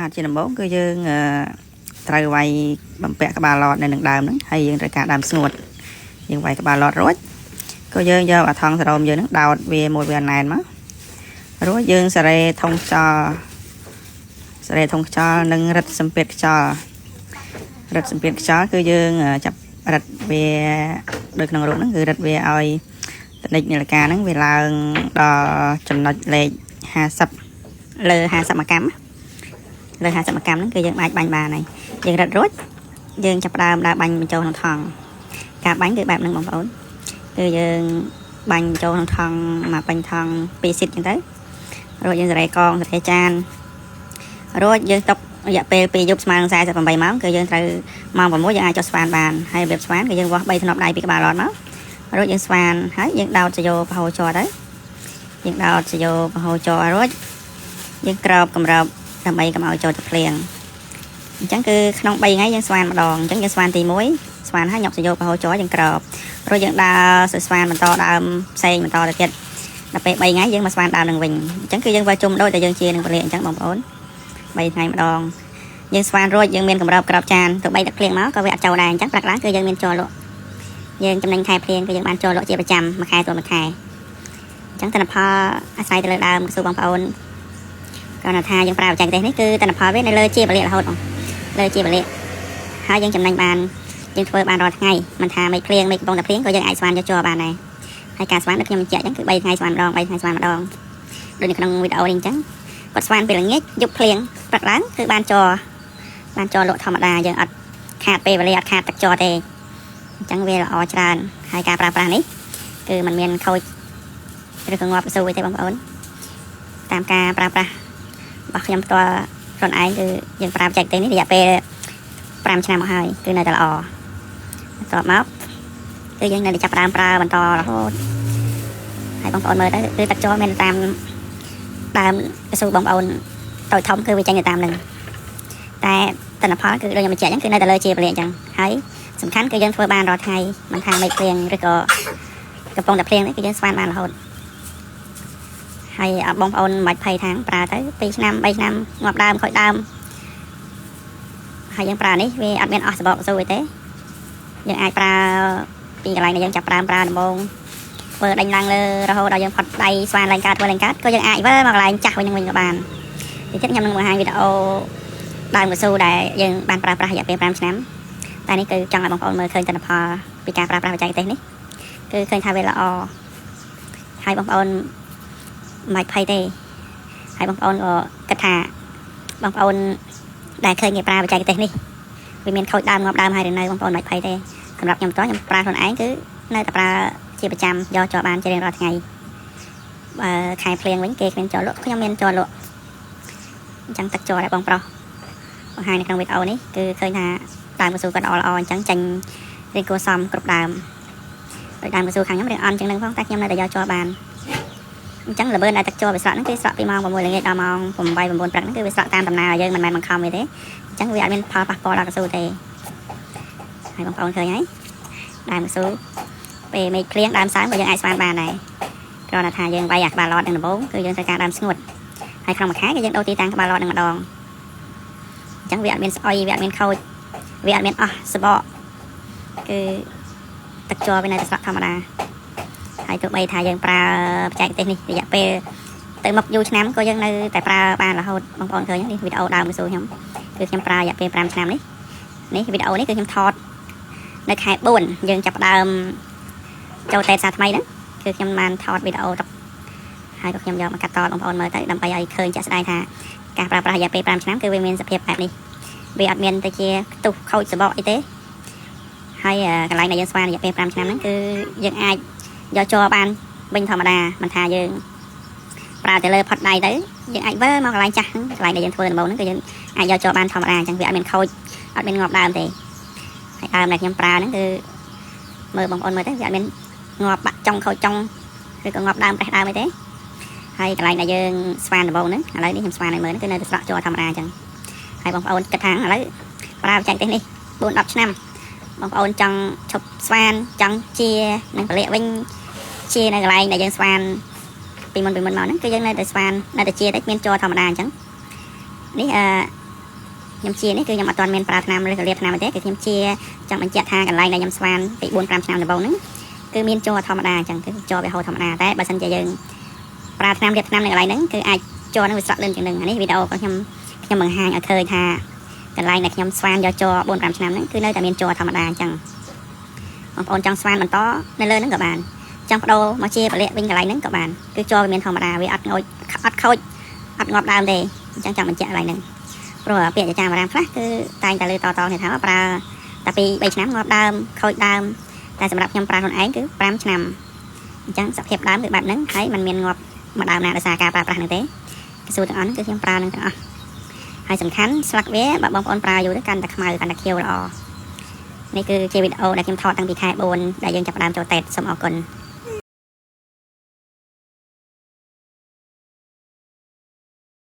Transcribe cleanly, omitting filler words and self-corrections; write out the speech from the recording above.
បាទជាដំបូងគឺយើងអឺត្រូវវាយបំពាក់ក្បាលឡតនៅនឹងដើមហ្នឹងហើយយើងត្រូវការដើមស្ងួតយើងវាយក្បាលឡតរួចក៏យើងយកអាថង់សរោមយើងហ្នឹងដោតវាមួយវាណែនមករួចយើងសារ៉េធុងខ្យល់សារ៉េធុងខ្យល់និងរឹតសម្ពាធខ្យល់រឹតសម្ពាធខ្យល់គឺយើងចាប់រឹតវាដូចក្នុងរូបហ្នឹងគឺរឹតវាឲ្យតនិចនាឡិកាហ្នឹងវាឡើងដល់ចំណុចលេខ50លើ50មកកម្ម លើ50មកកម្មហ្នឹងគឺយើងអាចបាញ់បានហើយយើងរឹតរួចយើងចាប់ផ្ដើមដើរបាញ់បញ្ចូលក្នុងថង់ការបាញ់គឺបែបហ្នឹងបងប្អូនគឺយើងបាញ់ចូលក្នុងថង់មកពេញថង់2ស៊ីតចឹងទៅរួចយើងសារ៉េកងសារ៉េចានរួចយើងទុករយៈពេល2យប់ស្មើនឹង48ម៉ោងគឺយើងត្រូវម៉ោង6យើងអាចចុះស្វានបានហើយរបៀបស្វានគឺយើងវាស់3ធ្នាប់ដៃពីក្បាលរត់មករួចយើងស្វានហើយយើងដោតសយោប្រហូរជ័រទៅយើងដោតសយោប្រហូរជ័ររួចយើងក្របកម្របដើម្បីកុំឲ្យចូលទៅភ្លៀងអញ្ចឹងគឺក្នុង3ថ្ងៃយើងស្វានម្ដងអញ្ចឹងយើងស្វានទី1ស្វានហើយញាប់សយោប្រហូរជ័រយើងក្របរួចយើងដើរស្វានបន្តដើមផ្សេងបន្តទៅទៀតដល់ពេល3ថ្ងៃយើងមកស្វានដើមនឹងវិញអញ្ចឹងគឺយើងវាជុំដូចតែយើងជានឹងពលាអញ្ចឹងបងប្អូន3ថ្ងៃម្ដងយើងស្វានរួចយើងមានកម្របក្របចានទៅបីទឹកភ្លៀងមកក៏វាអត់ចូលដែរអញ្ចឹងព្រឹកឡើងគឺយើងមានជ័រលក់យើងចំណេញខែភ្លៀងគឺយើងបានជ័រលក់ជាប្រចាំមួយខែទៅមួយខែអញ្ចឹងទិន្នផលអាស្រ័យទៅលើដើមកស៊ូបងប្អូន គ្រាន់តែថាយើងប្រើបច្ចេកទេសនេះគឺទិន្នផលវានៅលើជាបលិរហូតបងលើជាបលិហើយយើងចំណេញបានយើងធ្វើបានរាល់ថ្ងៃមិនថាមេឃភ្លៀងមេឃកំពុងតែភ្លៀងក៏យើងអាចស្វានយកជ័របានដែរហើយការស្វានដូចខ្ញុំបញ្ជាក់អញ្ចឹងគឺ3ថ្ងៃស្វានម្ដង3ថ្ងៃស្វានម្ដងដូចនៅក្នុងវីដេអូនេះអញ្ចឹងគាត់ស្វានពេលល្ងាចយប់ភ្លៀងព្រឹកឡើងគឺបានជ័របានជ័រលក់ធម្មតាយើងអត់ខាតពេលវេលាអត់ខាតទឹកជ័រទេអញ្ចឹងវាល្អច្រើនហើយការប្រើប្រាស់នេះគឺมันមានខូចឬក៏ងាប់កស៊ូអីទេបងប្អូនតាមការប្រើប្រាស់ របស់ខ្ញុំផ្ទាល់ខ្លួនឯងគឺយើងប្រើបច្ចេកទេសនេះរយៈពេល5ឆ្នាំមកហើយគឺនៅតែល្អបន្ទាប់មកគឺយើងនៅតែចាប់ផ្ដើមប្រើបន្តរហូតហើយបងប្អូនមើលទៅគឺទឹកជ័រមានតាមដើមកស៊ូបងប្អូនតូចធំគឺវាចេញទៅតាមនឹងតែទិន្នផលគឺដូចខ្ញុំបញ្ជាក់អញ្ចឹងគឺនៅតែលើជាពលាអញ្ចឹងហើយសំខាន់គឺយើងធ្វើបានរាល់ថ្ងៃមិនថាមេឃភ្លៀងឬក៏កំពុងតែភ្លៀងនេះគឺយើងស្វានបានរហូត ហើយបងប្អូនមិនបាច់ភ័យថាងប្រើទៅ2ឆ្នាំ3ឆ្នាំងាប់ដើមខូចដើមហើយយើងប្រើនេះវាអត់មានអស់សបកស៊ូអីទេយើងអាចប្រើពីកន្លែងដែលយើងចាប់ប្រើប្រើដំបូងធ្វើដេញឡើងលើរហូតដល់យើងផុតដៃស្វានឡើងកើតធ្វើឡើងកើតក៏យើងអាចវិលមកកន្លែងចាស់វិញនឹងវិញក៏បានទីទៀតខ្ញុំនឹងបង្ហាញវីដេអូដើមកស៊ូដែលយើងបានប្រើប្រាស់រយៈពេល5ឆ្នាំតែនេះគឺចង់ឲ្យបងប្អូនមើលឃើញទិន្នផលពីការប្រើប្រាស់បច្ចេកទេសនេះគឺឃើញថាវាល្អហើយបងប្អូន មិនបាច់ភ័យទេហើយបងប្អូនក៏គិតថាបងប្អូនដែលឃើញគេប្រើបច្ចេកទេសនេះវាមានខូចដើមងាប់ដើមហើយឬនៅបងប្អូនមិនបាច់ភ័យទេសម្រាប់ខ្ញុំផ្ទាល់ខ្ញុំប្រើខ្លួនឯងគឺនៅតែប្រើជាប្រចាំយកជ័របានជារៀងរាល់ថ្ងៃបើខែភ្លៀងវិញគេគ្មានជ័រលក់ខ្ញុំមានជ័រលក់អញ្ចឹងទឹកជ័រដែលបងប្រុសបង្ហាញនៅក្នុងវីដេអូនេះគឺឃើញថាដើមកស៊ូគាត់ល្អល្អអញ្ចឹងចាញ់រៀងគួរសមគ្រប់ដើមដោយដើមកស៊ូខាងខ្ញុំរៀងអន់ជាងនឹងផងតែខ្ញុំនៅតែយកជ័របាន អញ្ចឹងល្បឿនដែលទឹកជ័រវាស្រក់ហ្នឹងគឺស្រក់ពីម៉ោង6ល្ងាចដល់ម៉ោង8 9ព្រឹកហ្នឹងគឺវាស្រក់តាមដំណើរយើងមិនមែនបង្ខំវាទេអញ្ចឹងវាអត់មានផលប៉ះពាល់ដល់កស៊ូទេហើយបងប្អូនឃើញហើយដើមកស៊ូពេលមេឃភ្លៀងដើមសើមក៏យើងអាចស្វានបានដែរគ្រាន់តែថាយើងវាយអាក្បាលឡតនឹងដំបូងគឺយើងត្រូវការដើមស្ងួតហើយក្នុងមួយខែគឺយើងដូរទីតាំងក្បាលឡតនឹងម្ដងអញ្ចឹងវាអត់មានស្អុយវាអត់មានខូចវាអត់មានអស់សបកគឺទឹកជ័រវានៅតែស្រក់ធម្មតា ហើយទោះបីថាយើងប្រើបច្ចេកទេសនេះរយៈពេលទៅមុខយូរឆ្នាំក៏យើងនៅតែប្រើបានរហូតបងប្អូនឃើញនេះវីដេអូដើមកស៊ូខ្ញុំគឺខ្ញុំប្រើរយៈពេល5ឆ្នាំនេះនេះវីដេអូនេះគឺខ្ញុំថតនៅខែ4យើងចាប់ផ្ដើមចូលតេតសាថ្មីហ្នឹងគឺខ្ញុំបានថតវីដេអូទុកហើយក៏ខ្ញុំយកមកកាត់តបងប្អូនមើលទៅដើម្បីឲ្យឃើញជាក់ស្ដែងថាការប្រើប្រាស់រយៈពេល5ឆ្នាំគឺវាមានសភាពបែបនេះវាអត់មានទៅជាខ្ទុះខូចសបកអីទេហើយកន្លែងដែលយើងស្វានរយៈពេល5ឆ្នាំហ្នឹងគឺយើងអាច យកជ័របានវិញធម្មតាមិនថាយើងប្រើទៅលើផុតដៃទៅយើងអាចវិលមកកន្លែងចាស់ហ្នឹងកន្លែងដែលយើងធ្វើដំបូងហ្នឹងគឺយើងអាចយកជ័របានធម្មតាអញ្ចឹងវាអត់មានខូចអត់មានងាប់ដើមទេហើយដើមដែលខ្ញុំប្រើហ្នឹងគឺមើលបងប្អូនមើលទៅវាអត់មានងាប់បាក់ចុងខូចចុងឬក៏ងាប់ដើមប្រេះដើមអីទេហើយកន្លែងដែលយើងស្វានដំបូងហ្នឹងឥឡូវនេះខ្ញុំស្វានឲ្យមើលហ្នឹងគឺនៅតែស្រក់ជ័រធម្មតាអញ្ចឹងហើយបងប្អូនគិតថាឥឡូវប្រើបច្ចេកទេសនេះ4 10ឆ្នាំបងប្អូនចង់ឈប់ស្វានចង់ជានឹងពលាកវិញ ជានៅកន្លែងដែលយើងស្វានពីមុនពីមុនមកហ្នឹងគឺយើងនៅតែស្វាននៅតែជាតែមានជ័រធម្មតាអញ្ចឹងនេះអឺ ខ្ញុំជានេះគឺខ្ញុំអត់ទាន់មានប្រើថ្នាំឬក៏លាបថ្នាំទេគឺខ្ញុំជាចង់បញ្ជាក់ថាកន្លែងដែលខ្ញុំស្វានពី4 5ឆ្នាំដំបូងហ្នឹងគឺមានជ័រធម្មតាអញ្ចឹងគឺជ័រវាហូរធម្មតាតែបើសិនជាយើងប្រើថ្នាំលាបថ្នាំនៅកន្លែងហ្នឹងគឺអាចជ័រហ្នឹងវាស្រក់លឿនជាងនឹងអានេះវីដេអូរបស់ខ្ញុំខ្ញុំបង្ហាញឲ្យឃើញថាកន្លែងដែលខ្ញុំស្វានយកជ័រ4 5ឆ្នាំហ្នឹងគឺនៅតែមានជ័រធម្មតាអញ្ចឹងបងប្អូនចង់ស្វានបន្តនៅលើហ្នឹងក៏បានចង់បដូរមកជាបលិវិញកន្លែងហ្នឹងក៏បានគឺជ័រវាមានធម្មតាវាអត់ងោចអត់ខូចអត់ងាប់ដើមទេអញ្ចឹងចង់បញ្ជាក់កន្លែងហ្នឹងព្រោះពាក្យចចាមអារាមខ្លះគឺតែងតែលើតតគ្នាថាប្រើតែពី3ឆ្នាំងាប់ដើមខូចដើមតែសម្រាប់ខ្ញុំប្រើខ្លួនឯងគឺ5ឆ្នាំអញ្ចឹងសភាពដើមគឺបែបហ្នឹងហើយมันមានងាប់មួយដើមណាដោយសារការប្រើប្រាស់ហ្នឹងទេកស៊ូទាំងអស់ហ្នឹងគឺខ្ញុំប្រើនឹងទាំងអស់ហើយសំខាន់ស្លឹកវាបើបងប្អូនប្រើយូរទៅកាន់តែខ្មៅកាន់តែខៀវល្អនេះគឺជាវីដេអូដែលខ្ញុំថតតាំងពីខែ4ដែលយើងចាប់ផ្ដើមចូលតេតសូមអរគុណ។